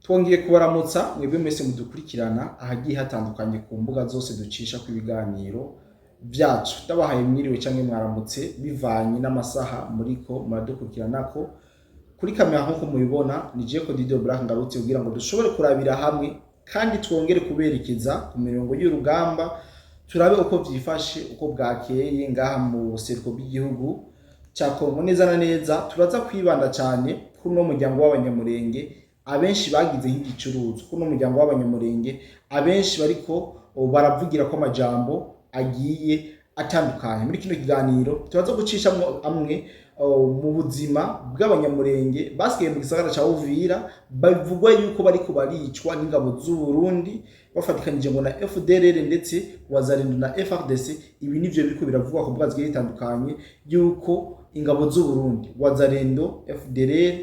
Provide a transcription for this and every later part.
Twongeye kubaramutsa mwebwe mwese mudukurikirana ahagiye hatandukanye ku mbuga zose ducisha ku ibiganiro vyacu. Ndabahaye mwiriwe canke mwaramutse bivanye n'amasaha muriko muradukurikiranako. Kuri kamera nk'uko mubibona ni Jeko Dido Black, ngarutse kugira ngo dushobore kurabira hamwe kandi twongere kuberekeza ku mirongo y'urugamba, turabe uko vyifashe, uko bwakeye ngaha mu buseruko bw'igihugu ca Kongo. Neza na neza turaza kwibanda cyane kuri uno muryango w'Abanyamurenge abenshi bagize nk'igicuruzwa, kuri uno muryango w'Abanyamurenge abenshi bariko baravugira ko amajambo agiye atandukanye. Muri kino kiganiro turaza gucishamwo amwe mu buzima bw'Abanyamurenge basigaye mu gisagara ca Uvira, bavugwa yuko bariko baricwa n'ingabo z'u Burundi bafatikanije ngo na FDLR ndetse Wazalendo na FARDC. Ibi nivyo biriko biravugwa ku mbuga zigiye zitandukanye, yuko ingabo z'u Burundi, Wazalendo, FDLR,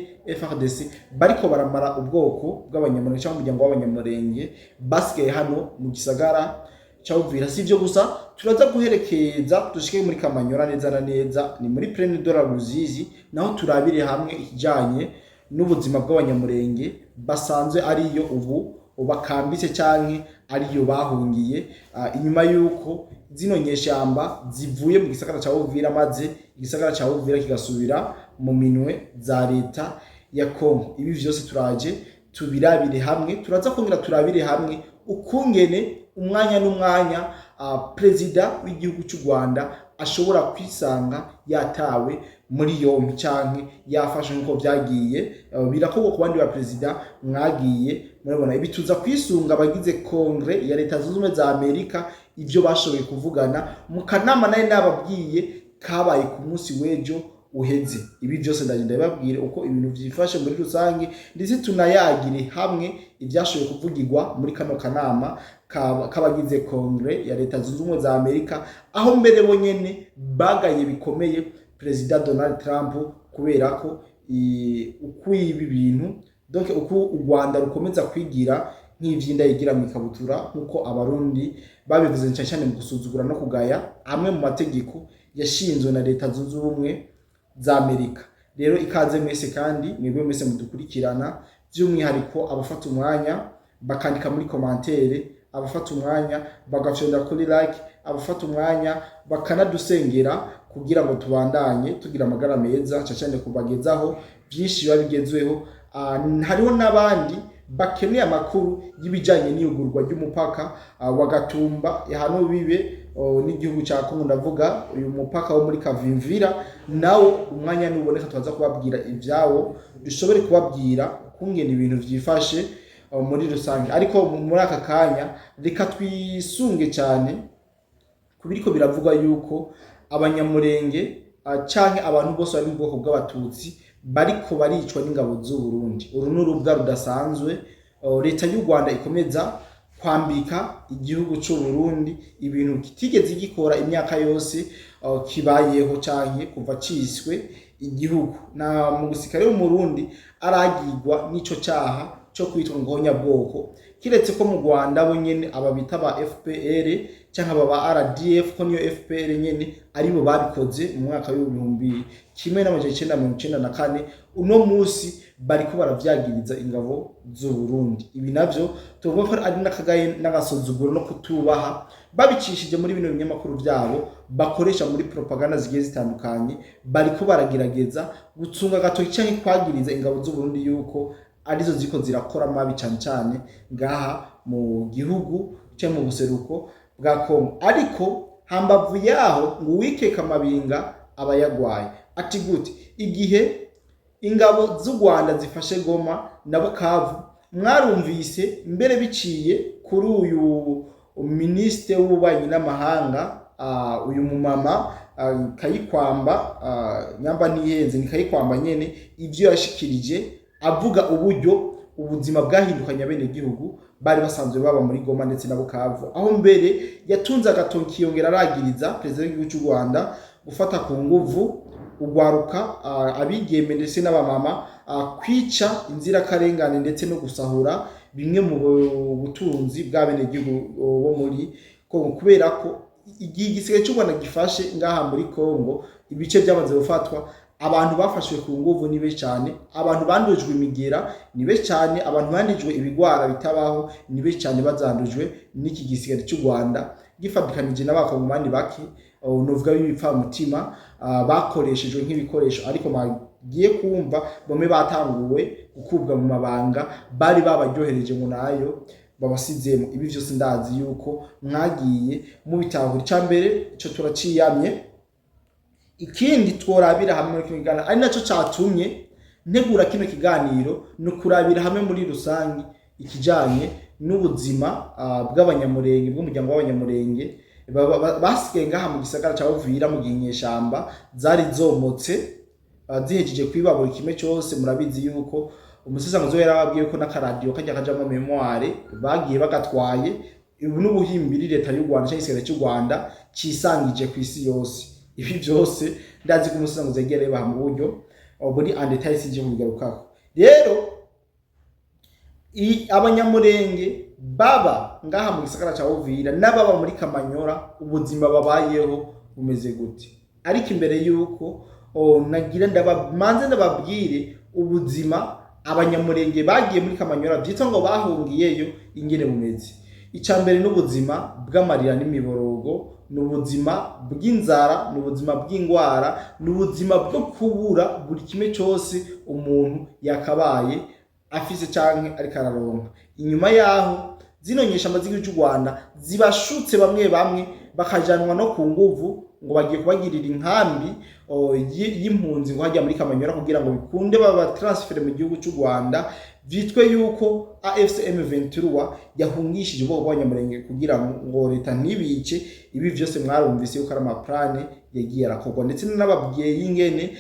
FARDC bariko baramara ubwoko bw'Abanyamurenge cyangwa umuryango w'Abanyamurenge basigaye hano mu gisagara ca Uvira. Si ivyo gusa, turaza guherekeza dushike muri Kamanyora, neza na neza ni muri Plaine de la Ruzizi, naho turabire hamwe ikijanye n'ubuzima bw'Abanyamurenge basanzwe ariyo ubu bakambitse canke ariyo bahungiye, inyuma yuko zino nyeshamba zivuye mu gisagara ca Uvira, maze igisagara ca Uvira kigasubira mu minwe za leta ya Kongo. Ibi vyose turaje tubirabire hamwe. Turaza kongera turabire hamwe ukungene umwanya n'umwanya perezida w'igihugu cy'u Rwanda ashobora kwisanga yatawe muri yombi canke yafashe nk'uko vyagiye birakorwa ku bandi ba perezida mwagiye murabona. Ibi tuza kwisunga abagize Kongre ya Leta Zunze Ubumwe za Amerika, ivyo bashoboye kuvugana mu kanama nari nababwiye kabaye ku munsi w'ejo uheze. Ibi byose ndagenda ndababwire uko ibintu vyifashe muri rusange, ndetse tunayagire hamwe ivyashoboye kuvugirwa muri kano kanama k'abagize Kongre ya Leta Zunze Ubumwe za Amerika, aho mbere bo nyene bagaye bikomeye Perezida Donald Trump kubera ko uko ibi bintu, donc uko u Rwanda rukomeza kwigira nk'ivyinda yigira mu ikabutura, nk'uko Abarundi babivuze, cyane cyane mu gusuzugura no kugaya amwe mu mategeko yashinzwe na Leta Zunze Ubumwe za Amerika. Rero ikaze mwese kandi mwebwe mwese mudukurikirana, by'umwihariko abafata umwanya bakandika muri commentaire, abafata umwanya bagafyonda kuri like, abafata umwanya bakanadusengera kugira ngo tubandanye tugira amagara meza, cyane cyane kubagezaho byinshi biba bigezweho. Hariho n'abandi bakeneye amakuru y'ibijyanye n'iyugurwa ry'umupaka wa Gatumba hano bibe n'igihugu cya Kongo, ndavuga uyu mupaka wo muri Kavimvira, nawo umwanya nuboneka tubaza kubabwira ibyawo, dushobore kubabwira kungena ibintu vyifashe muri rusange. Ariko muri aka kanya reka twisunge cyane ku biriko biravugwa yuko Abanyamurenge canke abantu bose bari mu bwoko bw'Abatutsi bariko baricwa n'ingabo z'u Burundi. Uru ni urubwa rudasanzwe leta y'u Rwanda ikomeza kwambika igihugu c'u Burundi, ibintu kitigeze gikora imyaka yose kibayeho canke kuva ciswe igihugu. Na mu gisirikare w'Umurundi aragirwa n'ico caha co kwitwa ngonyabwoko, kiretse ko mu Rwanda bo nyene aba bita ba FPR canke aba ba RDF, ko niyo FPR nyene, aribo babikoze mu mwaka w'1994. Uno musi bariko baravyagiriza ingabo z'u Burundi. Ibi navyo tuvuga ko ari n'akagaye n'agasuzuguro no kutubaha, babicishije muri bino binyamakuru vyabo bakoresha muri propaganda zigiye zitandukanye. Bariko baragerageza gutsunga agatoki canke kwagiriza ingabo z'u Burundi yuko arizo ziko zirakora mabi cane cane ngaha mu gihugu canke mu buseruko bwa Kongo. Ariko hambavu yaho ngo uwikeka amabinga aba yagwaye. Ati gute? Igihe ingabo z'u Rwanda zifashe Goma na Bukavu, mwarumvise mbere biciye kuri uyu minisitiri w'ububanyi n'amahanga, uyu mumama Kayikwamba, nyamba ntihenze ni Kayikwamba nyene, ivyo yashikirije avuga uburyo ubuzima bwahindukanye abenegihugu bari basanzwe baba muri Goma ndetse na Bukavu, aho mbere yatunze agatoki yongera aragiriza perezida w'igihugu cy'u Rwanda gufata ku nguvu ugwaruka, abigeme ndetse n'abamama, kwica inzirakarengane ndetse no gusahura bimwe mu butunzi bw'abenegihugu bo muri Kongo, kubera ko igihe igisigaye cy'u Rwanda gifashe ngaha muri Kongo ibice byamaze gufatwa. Abantu bafashwe ku nguvu ni benshi cyane, abantu bandujwe imigera ni benshi cyane, abantu bandujwe ibigwara bitabaho ni benshi cyane, bazandujwe n'iki gisigari cy'u Rwanda gifatikanije n'abakongomani bake, novuga b'ibipfamutima, bakoreshejwe nk'ibikoresho. Ariko bagiye kumva bamwe batanguwe gukubwa mu mabanga bari babaryohereje ngo nayo babasizemo. Ibi vyose ndazi yuko mwagiye mubitahura. Icya mbere ico turaciyamye. Ikindi tworabira hamwe muri kino kiganiro, ari naco catumye ntegura kino kiganiro, ni ukurabira hamwe muri rusangi ikijanye n'ubuzima bw'Abanyamurenge, bw'umuryango w'Abanyamurenge basigaye ngaha mu gisagara ca Uvira, mu gihe inyeshamba zari zomotse, zihejeje kwiba buri kimwe cyose. Murabizi yuko umusisanguzi we yarababwiye ko n'akaradiyo kajya kajamwo mémoire bagiye bagatwaye. Ubu n'ubuhimbiri leta y'u Rwanda cyangwa igisirikare cy'u Rwanda cisangije ku isi yose. Ibi byose ndazi ko umusisanguzi yagiye arebaha mu buryo buri en détail, sinje kubigarukako. Rero Abanyamurenge baba ngaha mu gisagara ca Uvira n'ababa muri Kamanyora, ubuzima babayeho bumeze gute? Ariko imbere yuko nagira manze ndababwire ubuzima Abanyamurenge bagiye muri Kamanyora, byitwa ngo bahungiyeyo, ingene bumeze. Icya mbere n'ubuzima bw'amarira n'imiborogo, ni ubuzima bw'inzara, ni ubuzima bw'ingwara, ni ubuzima bwo kubura buri kimwe cyose umuntu yakabaye afise canke ariko araronka. Inyuma yaho zino nyeshamba z'igihugu cy'u Rwanda zibashutse, bamwe bamwe bakajanwa no ku nguvu ngo bagiye kubagirira inkambi y'impunzi ngo hajya muri Kamanyora, kugira ngo bikunde babatransfere mu gihugu cy'u Rwanda, vyitwe yuko AFC M23 yahungishije ubwoko bw'Abanyamurenge kugira ngo leta ntibice. Ibi vyose mwarumvise yuko ari amaplane yagiye arakorwa, ndetse n'ababwiye y'ingene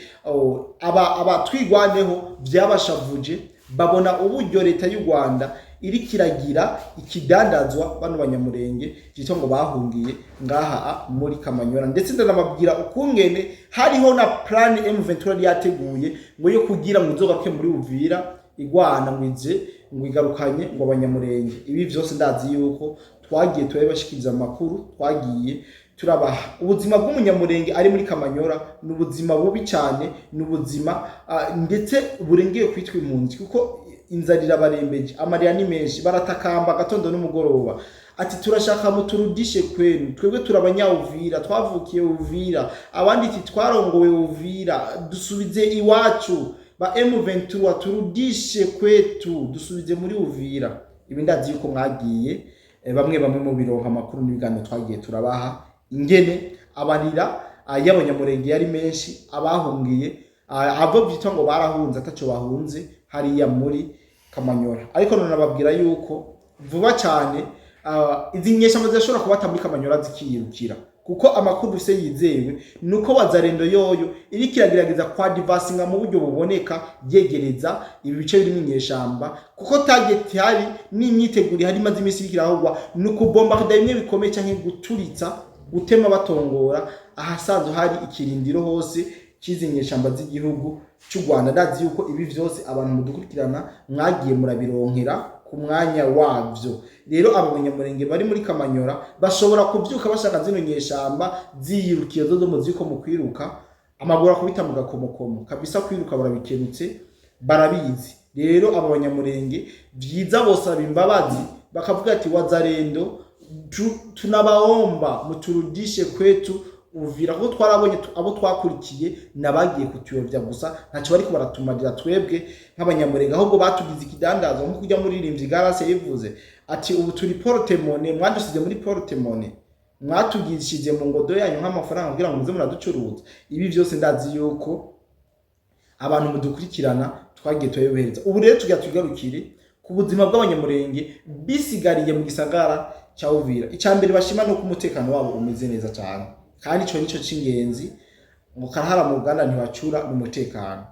aba abatwigwaneho vyabashavuje, babona uburyo leta y'u Rwanda iriko iragira ikidandazwa bano Banyamurenge vyitwa ngo bahungiye ngaha muri Kamanyora. Ndetse ndanababwira ukungene hariho na plan M23 yari yateguye ngo yo kugira ngo uzogaruke muri Uvira igwana, ngo ize ngo igarukanye ngo Abanyamurenge. Ibi vyose ndazi yuko twagiye turabibashikiriza amakuru, twagiye turabaha. Ubuzima bw'Umunyamurenge ari muri Kamanyora ni ubuzima bubi cyane, ni ubuzima ndetse burengeye kwitwa impunzi, kuko inzara irabarembeje, amarira ni menshi, baratakamba agatondo n'umugoroba ati: "Turashaka muturudishe kwenu, twebwe turi Abanyauvira, twavukiye Uvira." Abandi ati: "Twarongowe Uvira, dusubize iwacu ba M23, turudishe kwetu, dusubize muri Uvira." Ibi ndazi yuko mwagiye bamwe bamwe mu bironka amakuru n'ibiganiro twagiye turabaha, ingene abarira y'Abanyamurenge yari menshi, abahungiye, abo byitwa ngo barahunze ataco bahunze hariya muri Kamanyora. Ariko none nababwira yuko vuba cyane izi nyeshyamba zirashobora kubata muri Kamanyora zikiyirukira, kuko amakuru dufise yizewe nuko Wazalendo yoyo iriko iragerageza kwadvancinga mu buryo buboneka, yegereza ibi bice birimo inyeshamba, kuko target ihari n'imyiteguro ihari imaze iminsi iriko irahogwa ni ukubombarda bimwe bikomeye canke guturitsa, gutema, batongora ahasanzwe hari ikirindiro hose c'izi nyeshamba z'igihugu cy'u Rwanda. Ndazi yuko ibi vyose abantu mudukurikirana mwagiye murabironkera ku mwanya wavyo. Rero abo Banyamurenge bari muri Kamanyora bashobora kuvyuka bashaka zino nyeshamba ziyirukiye zo muzi ko mu kwiruka amaguru akubita mu gakomokomo kabisa, kwiruka barabikenutse, barabizi. Rero abo Banyamurenge vyiza bosaba imbabazi, bakavuga ati: "Wazalendo, tunabaomba muturudishe kwetu Uvira, kuko twarabonye abo twakurikiye nabagiye kutuyobya gusa, ntacyo bariko baratumarira twebwe nk'Abanyamurenge, ahubwo batugize ikidandazo." Nko kujya muririmbyi Garase yivuze ati: "Ubu turi porte-monnaie, mwadusize muri porte-monnaie, mwatugishije mu ngodo yanyu nk'amafaranga kugira ngo muze muraducuruza." Ibi byose ndazi yuko abantu mudukurikirana twagiye turabibohereza. Ubu rero tugira tugarukire ku buzima bw'Abanyamurenge bisigariye mu gisagara cya Uvira. Icya mbere bashima ni uko umutekano wabo umeze neza cyane, kandi ico nico c'ingenzi, ngo karahara mu ruganda ntibacura. Ni umutekano,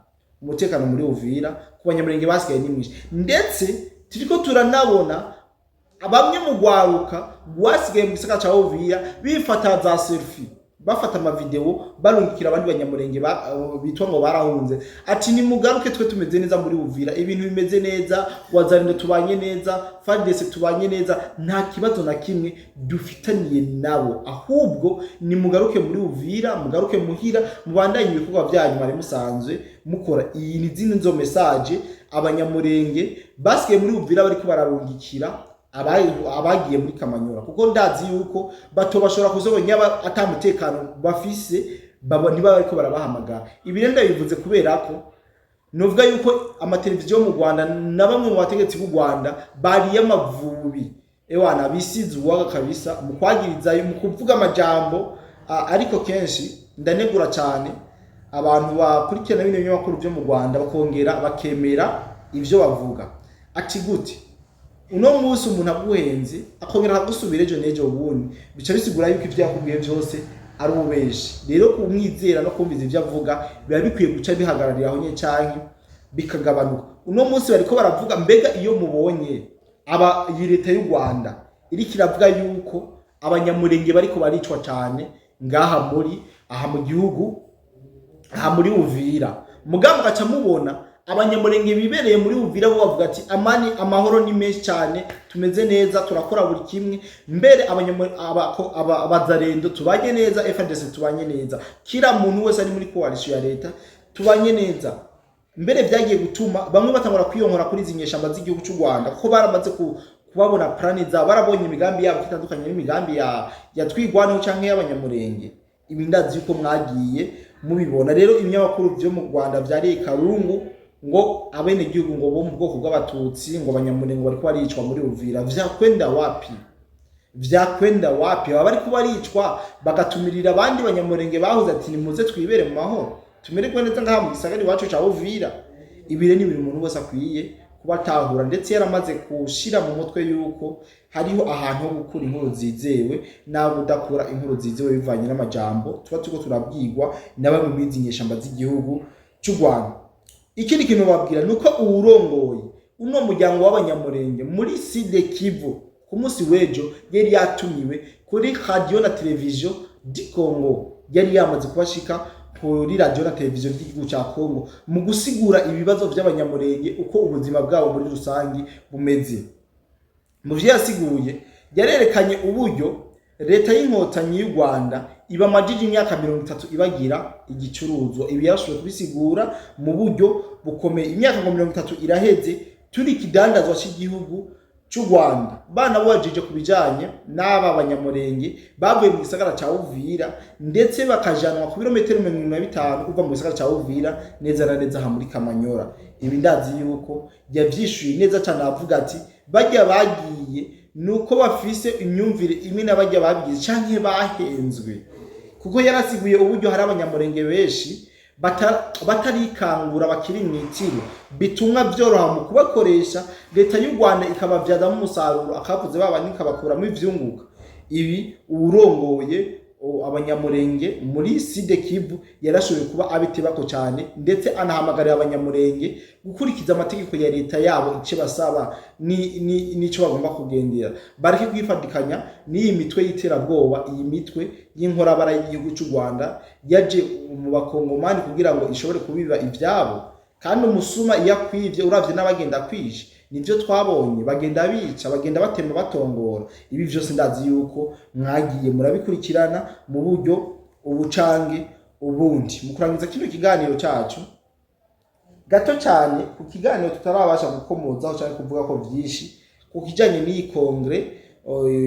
umutekano muri Uvira ku Banyamurenge basigaye ni mwinshi, ndetse turiko turanabona bamwe mu rwaruka rwasigaye mu gisagara ca Uvira bifata za selfie. Bafata amavideo barungikira abandi banyamurenge bitwa ngo barahunze, ati nimugaruke, twe tumeze neza muri Uvira, ibintu bimeze neza, Wazalendo tubanye neza, FARDC tubanye neza, nta kibazo na kimwe dufitaniye nabo, ahubwo nimugaruke muri Uvira, mugaruke muhira, mubandanye ibikorwa byanyu mwari musanzwe mukora. Iyi ni zino nzo message abanyamurenge basigaye muri Uvira bariko bararungikira abagiye muri Kamanyora, kuko ndazi yuko bato bashobora kuzobona nyaba ata mutekano bafise, baba niba bariko barabahamagara. Ibi rero ndabivuze kubera ko novuga yuko amateleviziyo mu Rwanda na bamwe mu bategetsi b'u Rwanda bariye amavubi, ewana bisize uwaga kabisa mu kwagiriza, mu kuvuga amajambo. Ariko kenshi ndanegura cyane abantu bakurikirana bino binyamakuru byo mu Rwanda bakongera bakemera ivyo bavuga. Ati gute uno munsi umuntu aguhenze akongera akagusubira ejo n'ejo bundi? Bica bisigura yuko ivyo yakubwiye vyose ari ububeshi. Rero kumwizera no kumviza ivyo avuga biba bikwiye guca bihagararira aho nyene canke bikagabanuka. Uno munsi bariko baravuga, mbega iyo mubonye aba iyi leta y'u Rwanda iriko iravuga yuko abanyamurenge bariko baricwa cane ngaha muri aha mu gihugu, aha muri Uvira, mugabo gaca mubona abanyamurenge bibereye muri Uvira bo bavuga ati amani, amahoro ni menshi cyane, tumeze neza, turakora buri kimwe, mbere abazarendo tubanye neza, FARDC tubanye neza, kila muntu wese ari muri coalition ya leta tubanye neza. Mbere vyagiye gutuma bamwe batangura kwiyonkora kuri izi nyeshamba z'igihugu cy'u Rwanda, kuko baramaze kubabona plani zabo, barabonye imigambi yabo itandukanye n'imigambi ya Twigwaneho canke y'abanyamurenge. Ibi ndazi yuko mwagiye mubibona. Rero ibinyamakuru vyo mu Rwanda vyariye karungu ngo abenegihugu ngo bo mu bwoko bw'abatutsi, ngo abanyamurenge bariko baricwa muri Uvira. Vyakwenda wapi? Vyakwenda wapi? Baba bariko baricwa bagatumirira abandi banyamurenge bahuze ati nimuze twibere mu mahoro, tumererwe neza ngaha mu gisagara iwacu ca Uvira. Ibi rero ni ibintu umuntu wese akwiye kuba atahura, ndetse yaramaze kushira mu mutwe yuko hariho ahantu ho gukura inkuru zizewe n'abo udakura inkuru zizewe, bivanye n'amajambo tuba turiko turabwirwa na bamwe muri izi nyeshamba z'igihugu c'u Rwanda. Ikindi kintu babwira ni uko uwurongoye uno muryango w'abanyamurenge muri Sud Kivu ku munsi w'ejo yari yatumiwe kuri radio na televiziyo du Congo, yari yamaze kubashika kuri radio na televiziyo by'igihugu cya Congo mu gusigura ibibazo by'abanyamurenge, uko ubuzima bwabo muri rusangi bumeze. Mu vyo yasiguye, yarerekanye uburyo leta y'inkotanyi y'u Rwanda ibamajije imyaka 30 ibagira igicuruzwa. Ibi yarashoboye kubisigura mu buryo bukomeye. Imyaka ngo 30 iraheze turi ikidandazwa cy'igihugu cy'u Rwanda. Bana bubajije ku bijanye n'aba banyamurenge bavuye mu gisagara ca Uvira, ndetse bakajanwa ku birometero 75 uva mu gisagara ca Uvira, neza na neza aha muri Kamanyora. Ibi ndazi yuko yavyishuye neza cyane, avuga ati bajya bagiye nuko bafise imyumvire imwe n'abajya babigize canke bahenzwe, kuko yarasiguye uburyo hari abanyamurenge benshi batarikangura, bakiri mw'itiro, bitumwa vyoroha mu kubakoresha, leta y'u Rwanda ikabavyazamo umusaruro, akavuze babandi ikabakuramo ivyunguka. Ibi uwurongoye abanyamurenge muri Sud Kivu yarashoboye kuba abitebako cyane, ndetse anahamagarira abanyamurenge gukurikiza amategeko ya leta yabo, icyo basaba ni nico bagomba kugendera, bareke kwifatikanya n'iyi mitwe y'iterabwoba, iyi mitwe y'inkorabara y'igihugu cy'u Rwanda yaje mu bakongomani kugira ngo ishobore kubiba ivyabo. Kandi umusuma iyo akwivye, uravye n'abagenda kwishe, nivyo twabonye, bagenda bica, bagenda batema, batongora. Ibi vyose ndazi yuko mwagiye murabikurikirana mu buryo ubucange ubundi. Mu kurangiza kino kiganiro cacu gato cyane, ku kiganiro tutarabasha gukomozaho cyangwa kuvuga ko vyinshi ku kijanye n'iyi kongre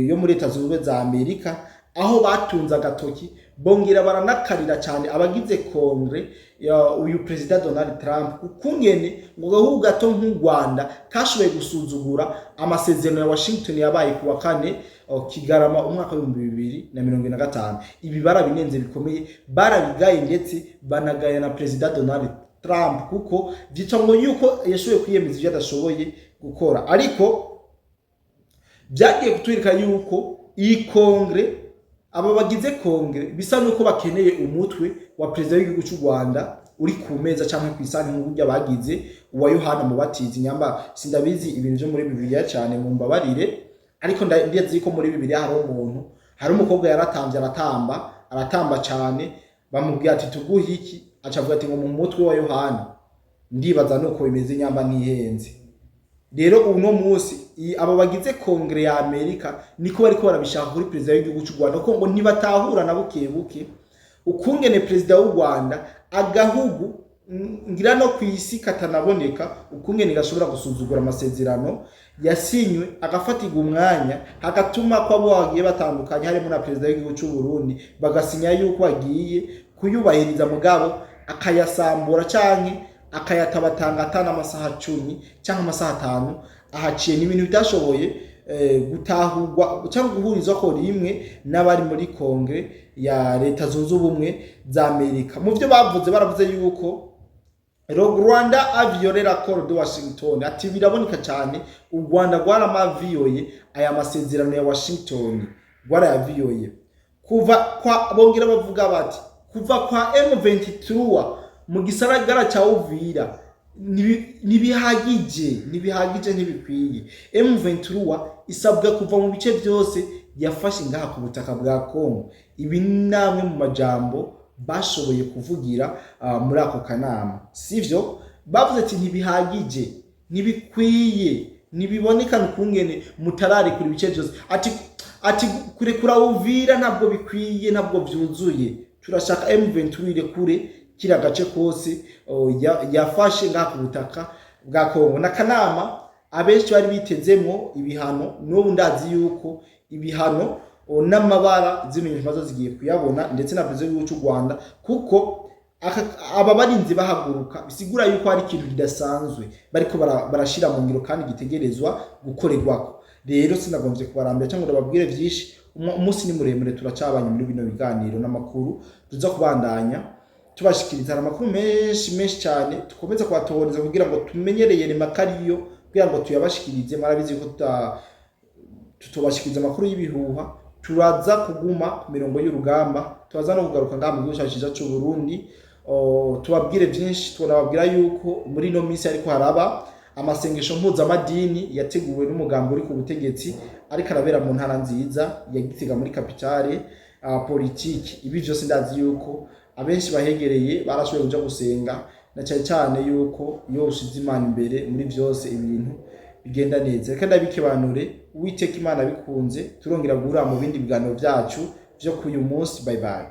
yo muri Leta Zunze Ubumwe za Amerika, aho batunze agatoki bongera baranakarira cyane abagize kongre ya uyu perezida Donald Trump, ukungene ngo gahugu gato nk'u Rwanda kashoboye gusuzugura amasezerano ya Washington yabaye ku wa kane Kigarama umwaka w'2025. Ibi barabinenze bikomeye, barabigaye, ndetse banagaya na perezida Donald Trump, kuko vyitwa ngo yuko yashoboye kwiyemeza ivyo adashoboye gukora. Ariko byagiye kutwereka yuko iyi kongre, aba bagize kongre, bisa nuko bakeneye umutwe wa perezida w'igihugu cy'u Rwanda uri ku meza cyangwa ku isahani, nk'uburyo bagize uwa Yohana Mubatizi. Nyamba sindabizi ibintu byo muri Bibiliya cyane, mumbabarire, ariko ndazi ko muri Bibiliya hari umuntu, hari umukobwa yaratambye aratamba. Aratamba cyane. Bamubwira ati: "Tuguhe iki?" Aca avuga ati ngo mu mutwe wa Yohana. Ndibaza nuko bimeze, nyamba ntihenze. Rero uno munsi abo bagize Kongere ya Amerika niko bariko barabishaka kuri perezida w'igihugu cy'u Rwanda, kuko ngo ntibatahura na buke buke ukungene perezida w'u Rwanda, agahugu ngira no ku isi katanaboneka, ukungene gashobora gusuzugura amasezerano yasinywe, agafatirwa umwanya, agatuma ko abo bagiye batandukanye, harimo na perezida w'igihugu cy'u Burundi, bagasinya yuko bagiye kuyubahiriza, mugabo akayasambura canke akayatabatanga atana amasaha 10 cyangwa amasaha 5 ahaciye. Ni ibintu bitashoboye gutahurwa cyangwa guhurizwa ko rimwe n'abari muri Kongere ya Leta Zunze Ubumwe za Amerika. Mu byo bavuze, baravuze yuko Rwanda a violé l'accord de Washington. Ati biraboneka cyane, u Rwanda rwaramaviyoye aya masezerano ya Washington, rwarayaviyoye. Kuva kwa, bongera bavuga bati kuva kwa M23 mu gisagara cya Uvira ntibihagije, ntibihagije, ntibikwiye. M23 isabwa kuva mu bice byose yafashe ngaha ku butaka bwa Congo. Ibi ni namwe mu majambo bashoboye kuvugira muri ako kanama. Sivyo bavuze ati ntibihagije, ntibikwiye, ntibiboneka ukungene mutararekura ibice byose. Ati kurekura Uvira ntabwo bikwiye, ntabwo byuzuye. Turashaka M23 irekure kiriya gace kose yafashe ngaha ku butaka bwa Kongo. N'akanama abenshi bari bitezemwo ibihano. N'ubu ndazi yuko ibihano n'amabara zino nyuma zigiye kuyabona, ndetse na perezida w'igihugu cy'u Rwanda, kuko aba barinzi bahaguruka bisigura yuko hari ikintu kidasanzwe bariko barashira mu ngiro kandi gitegerezwa gukorerwako. Rero sinagombye kubarambira cyangwa ngo ndababwire vyinshi. Umunsi ni muremure, turacabanye muri bino biganiro n'amakuru tuza kubandanya tubashikiriza. Hari amakuru menshi menshi cyane dukomeza kubatohoreza kugira ngo tumenyereye makariyo, kugira ngo tuyabashikirize. Murabizi ko tutubashikiriza amakuru y'ibihuha. Turaza kuguma ku mirongo y'urugamba, turaza no kugaruka ngaha mu gihugu cyacu cyiza cy'u Burundi, tubabwire byinshi. Tunababwira yuko muri ino minsi ariko haraba amasengesho mpuzamadini yateguwe n'umugambi uri ku butegetsi, ariko arabera mu ntara nziza ya Gitega, muri capitale politiki. Ibi byose ndazi yuko abenshi bahegereye barashoboye kuja gusenga, na cyane cyane yuko iyo ushize Imana imbere muri byose ibintu bigenda neza. Reka ndabikebanure. Uwiteka Imana bikunze, turongera guhura mu bindi biganiro byacu byo k'uyu munsi. Bye bye.